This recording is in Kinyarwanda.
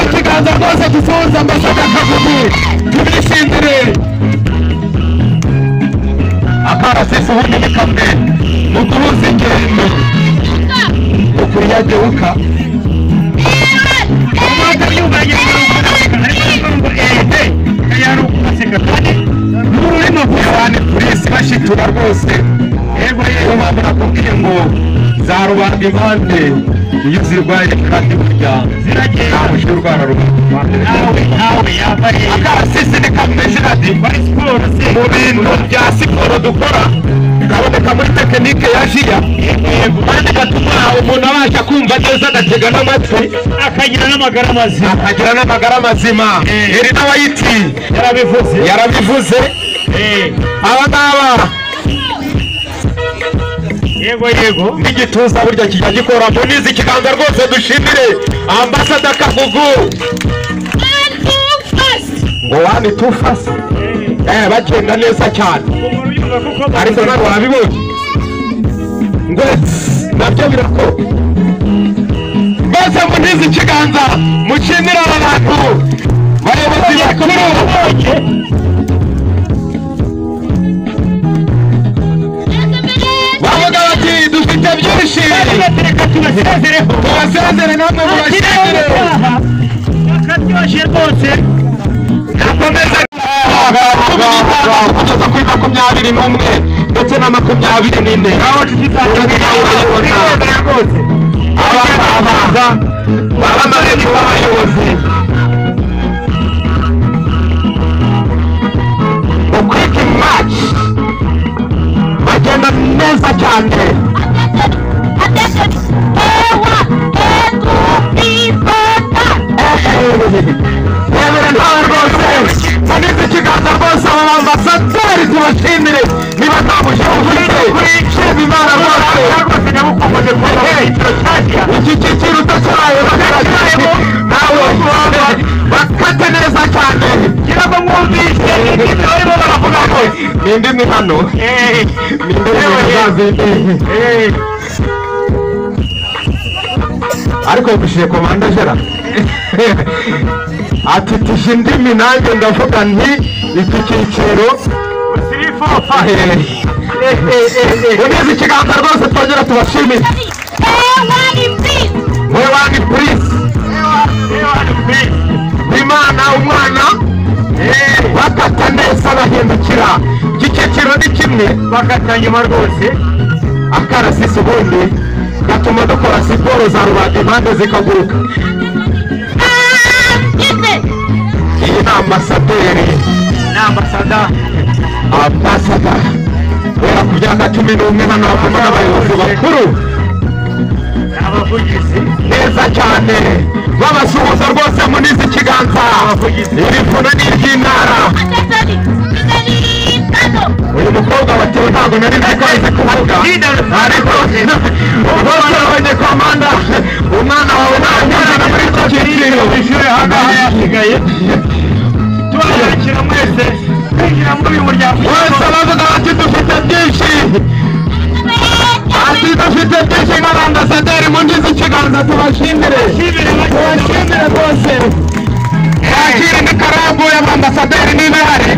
Ikiganza rwose gisuhuza ambasada Kagugu, tubishimire. Akarasisi ubundi ni kamwe mu guhuza ingendo ukuriya geuka polisi bashitura rwose. Niyo mpamvu nakubwiye ngo za rubanda impande iyo zirwaye kandi burya nta mushyira urwara rubanda. Akarasisi ni kamwe Gerard mu bintu bya siporo dukora kaboneka muri tekinike ya jiya kandi gatuma umuntu abasha kumva neza agatega n'amatwi akagira n'amagara mazima, akagira n'amagara mazima. Eri n'abayiti yarabivuze. Aba ngaba yego yego n'igituza burya kijya gikora. Munizi ikiganza rwose dushimire ambasada Kagugu ngo wani tufasi bagenda neza cyane, ariko ntabwo wabibonye ngo nabyo birakora. Bose munizi ikiganza mushimire aba bantu bayobozi bakuru. Bavuga bati dufite byinshi, tubasezere namwe mubashimire. Akaryoshye rwose. Gakomeza kugeza kuri 21 ndetse na 24. Abamaze abayobozi quick match bagenda neza cyane. Munizi ikiganza rwose aba ambasaderi tubashimire niba nta mushinga ufite, shima Imana rwose. Iki cyiciro utacyaye nawe bakate neza cyane. Ngira ngo mwumvise ibyo barimo baravuga ngo ni indimi hano, ni indimi zazindi. Ariko yumvishije komanda Gerard ati tije indimi, nanjye ndavuga nti iki cyiciro 3 4 5. Munizi ikiganza rwose twongera tubashimire. Wewani purisi Imana umwana bakata neza bahindukira. Iki cyiciro ni kimwe bakata nyuma rwose. Akarasisi ubundi gatuma dukora siporo za rubanda impande zikaguruka. Iyi ni ambasaderi, ni ambasada, ambasada guhera ku myaka 11 hano havamo n'abayobozi bakuru abavugizi neza cyane babasuhuza rwose. Munizi ikiganza, iri vuno ni iry'intara. Uyu mukobwa watewe ntabwo nari nzi ko azi kuvuga, ariko rwose urabonye komanda umwana wawe ntajyana muri iki cyiciro. Ishure ahangaha yasigaye. Tubakira mwese kwinjira muri uyu muryango. Bose bavuga bati dufite byinshi, ati dufite byinshi nk'abambasaderi. Munizi ikiganza tubashimire, tubashimire rwose. Yakire n'ikaramu y'abambasaderi niba ihari.